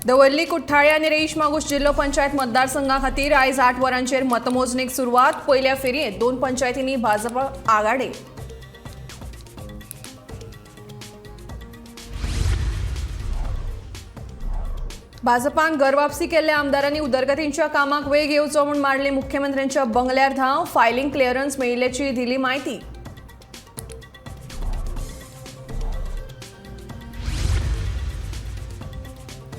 दवर्ली कुठ्ठाळे आनी रेईश मागूश जिल्लो पंचायत मतदारसंघा खातीर आयज 8 वरांचेर मतमोजणेक सुरवात. पयल्या फेरयेंत 2 पंचायतींनी भाजप आघाडे. भाजपान घरवापसी केल्ल्या आमदारांनी उदरगतींच्या कामाक वेग येवचो म्हूण मारली मुख्यमंत्र्यांच्या बंगल्यार धांव. फायलिंग क्लिअरन्स मेळिल्ल्याची दिली म्हायती.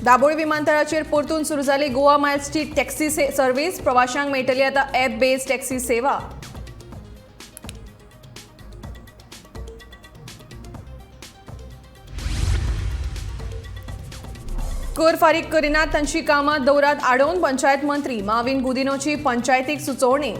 दाबोळी विमानतळाचेर परतून सुरू जाली गोवा मायल्सची टॅक्सी सर्व्हिस. प्रवाशांक मेळटली आतां ॲप बेस्ड टॅक्सी सेवा. कर फारीक करिनात तांची कामां दवरात आडोवन पंचायत मंत्री माविन गुदिनोची पंचायतीक सुचोवणी.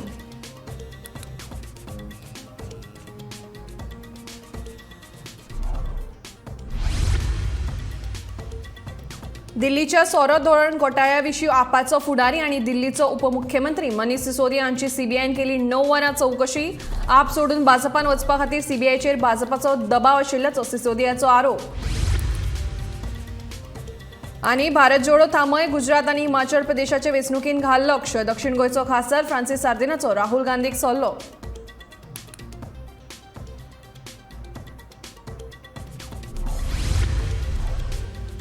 दिल्लीच्या सोरो धोरण घोटाळ्या विशीं आपाचो फुडारी आनी दिल्लीचो उपमुख्यमंत्री मनीष सिसोदिया हांची सीबीआयन केली 9 वरां चवकशी. आप सोडून भाजपान वचपा खातीर सीबीआयचेर भाजपाचो दबाव आशिल्ल्याचो सिसोदियाचो आरोप. आनी भारत जोडो थांबय गुजरात आनी हिमाचल प्रदेशाचे वेंचणुकेन घाल लक्ष. दक्षिण गोंयचो खासदार फ्रांसीस सार्दिनाचो राहुल गांधीक सल्लो.